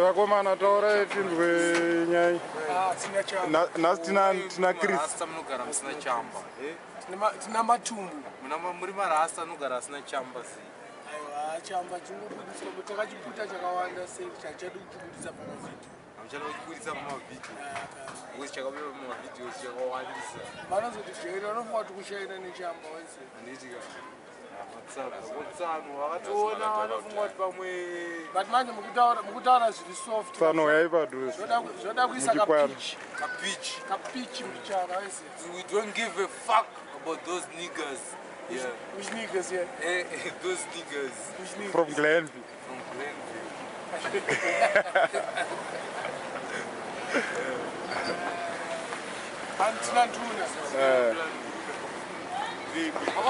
Vakomana, taurai tinzwe nyaya. Ah, tina chamba. Nhasi tina Chris. Rasta munogara musina chamba. Tina matumbu. Muri marasta anogara asina chamba sei? Aiwa, chamba chingobudiswa kuti takachiputa chakawanda sei, chachadi kuchibudisa pamavhidhiyo. Hamuchada kuchibudisa pamavhidhiyo because chakabuda pamavhidhiyo chakawandisa. Vanozotijaira, vanofunga kuti kushaina nechamba waise. Handitika tsano vakatoona vanofunga kuti pamwe. But manje mukutaura zviri soft. Tsano yaipadhuze. Zvoda kuisa Muchikwana. kapichi. Kapichi. Kapichi mbichana waise. We don't give a fuck about those niggas, yeah. Which niggas here? Those niggas. Which niggas? From Glenview. From Glenview. Antina ntuna.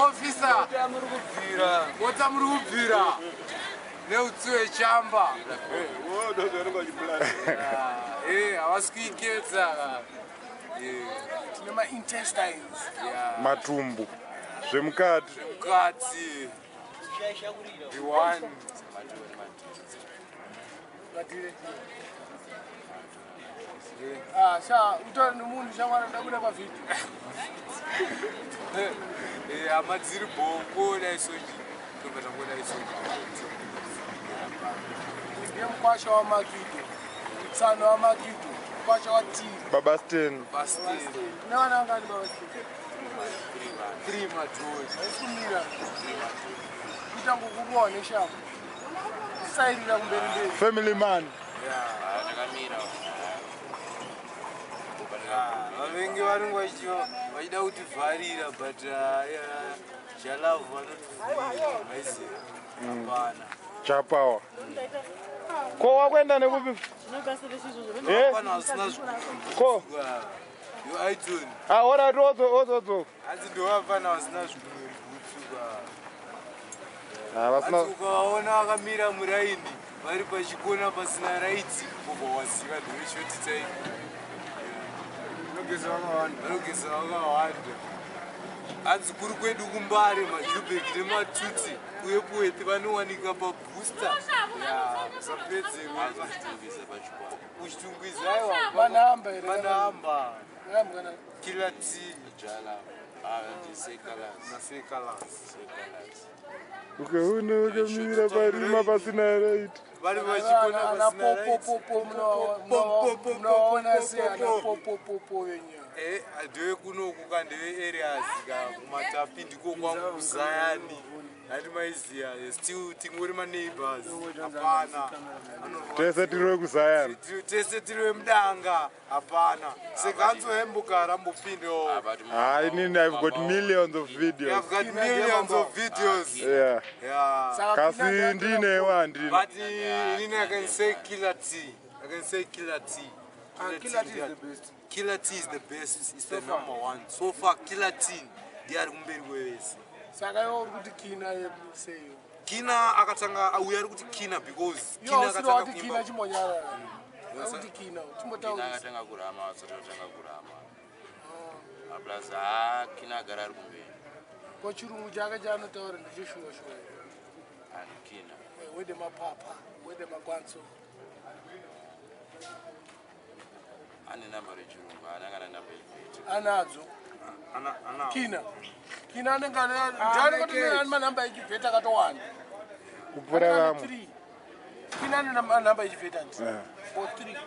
Ofisa mota muri kubvira neutsi wechamba. Havasi kuikedza. Tine maintestines. Matumbu, zvemukati. Mukati, the one. Ngatire. Ah, sha utaure nemunhu shamwari, ndabuda pavhidhiyo. Hama dziri bhongo daisoji, tobva tangodaisoji. Ndiye mukwasha wamakido, mutsano wamakido, mukwasha watiri. Baba Sten. Basteni. Kune vana vangani, baba Sten? Three madhori. Haisi kumira kuita ngokurohwa neshambo, kusairira kumberi mberi. Family man. Takamira. Vavengi vanenge vachida kutivharira, but Jalavhu vanotivhurira, maiziva, hapana. Chapawa ko wakuenda nekupi? Pana vasina. Ko? Yo iTunes. Ah, alright, ozo. Hanzi ndovapana vasina zvigunwe bhutsu. Ah, vasina. Hanzi ukavaona vakamira muraini vari pachikona pasina raiti, ubva waziva ndove short time. Vanogeza vakawanda. Hanzi kuri kwedu kuMbare, maJubek nematutsi uyepuweti vanowanika pabooster, musapedzerwa. Kuchitungwiza, aiwa. Manhamba here? Manhamba. Manhamba kana? Killer T. Jala. Nasekalas. Ukaona vakamira parima pasina raiti. Vari pachikona Ana pasina raiti. popopopo, munovaona sei ana popopopo venyu? Ndeve kunoku ka, ndeve areas ka, kumatapi ndiko kwangu kuzayani, hati maiziya, still tingori maneighbors, hapana. Tese tiri wekuzayani. Tese tiri wemudanga, hapana. Seganzo hembugara mbopindewo. Hai, inini I've got millions of videos. I've got millions of videos. Yeah. Yeah. Saka Kasi Kina ndinewo handina. But inini I can say Killer T. I can say Killer T. Killer T is the best. Killer T is the best. It's the number one so far. Killer T ndiye ari kumberi kwevese. Saka iwe uri kuti Kina seiyo? Kina akatanga uyo ari kuti Kina because Iwe Kina usiri akatanga wati Kina. kuimba. Chimbonyarara, akuti Kina, chimbotaurisa. Akatanga kurama, vasati vatanga kurama. Plus ha, Kina agara ari kumberi. Ko chirungu chake chaanotaura ndecheshuwa shuwa? Ani, Kina? Wede mapapa, wede makwanso. Ane namba rechirungu, haana kana namba yechivheti. Anadzo. Ana Kina anenge ndiani manhamba echivheti akatowanda. Kupfuura vamwe. Three. Kina ane namba echivheti anti or three.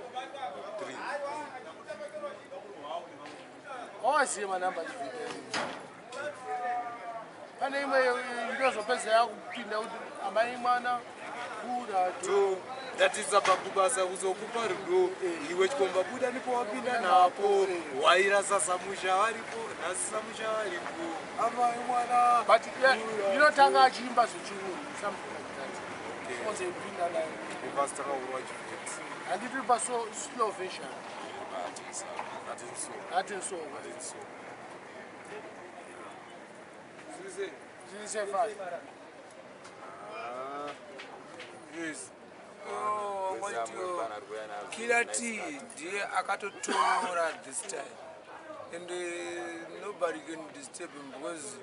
Wawaziye manhamba echivheti. Pane imwe inozopedza yakupinda kuti amai mwana kura. To ndatisa pakubasa kuzokupa rudo iwe chikomba, buda ndipo wapinda napo, waira sasamusha varipo nhasi, samusha varipo, amai mwana. But yeah, inotanga achiimba zvechirungu, something like that, ozoipinda nayo. Ipasitanga kurwa chivheti. Handiti pa slow version? Hatinso. So Zviri sefai. Yes. Oh, Pana Killer T ndiye akatotora this time. And nobody can disturb him because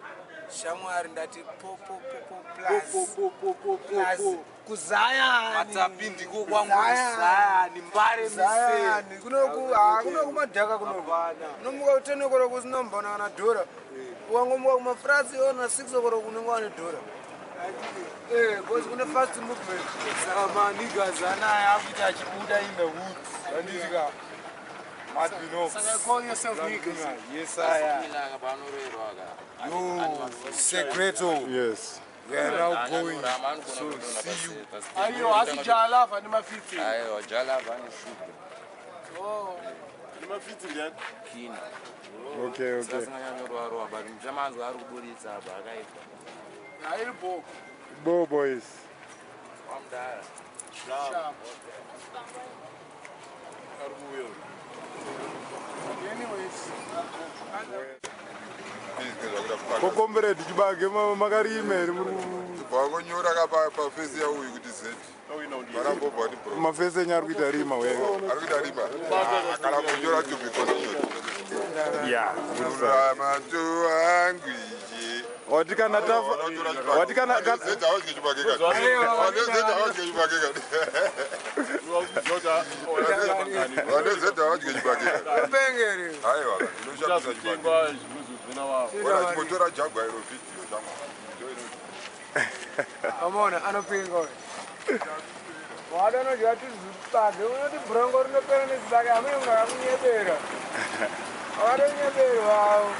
shamwari ndati po po po po plus plus kuzayani. Matapi ndiko kwangu kuzayani mbare mise. Zayani kunoku ah kunoku madhaka kunoku. Unomuka 10 o'clock usina mbona kana dhora. Ukangomuka kumafrasi ona 6 o'clock unenge wane dhora. Eh, because kune fast movement. Saka manigas anaya akuita achibuda in the woods. Handiti Mad Saka call yourself niggas. Yes, I am. Kina paanoroerwa ka. Yo, Secreto. Yes. We are now going. So see you. Aiyo, asi Jalava nemafitsi. Aiwa, Jalava ane shuga. Oh. Kina. Okay. Asinganyanyorwarowa but muchamanzwa ari kuburitsa apa akaipa. Hairi bho. Bo boys. Wamudhara. Sharp. Anyways. Kokombereti chibage makarima here muri Vakonyora ka pafesi yauyu kuti Z. Vanambobva kuti bro. mafesi enyu ari kuita rima wega. Ari kuita rima. Ah, kana kunyora to be continued. Yeah. Kururama tuangu ichi. Wati kana tafa wati kana Z hawadyi chibage kani. Vane Z hawadyi chibage kani. Vane Z hawadyi chibage kani. Pengere. Aiwa, inoshandisa chibage. Ora chimotora jagwa iro video changu. Amona anopinga uyu. Wada unodya tuzvibage unoti bhurongo rinopera nezibage amene munhu akakunyebera. Akatonyebera wawo.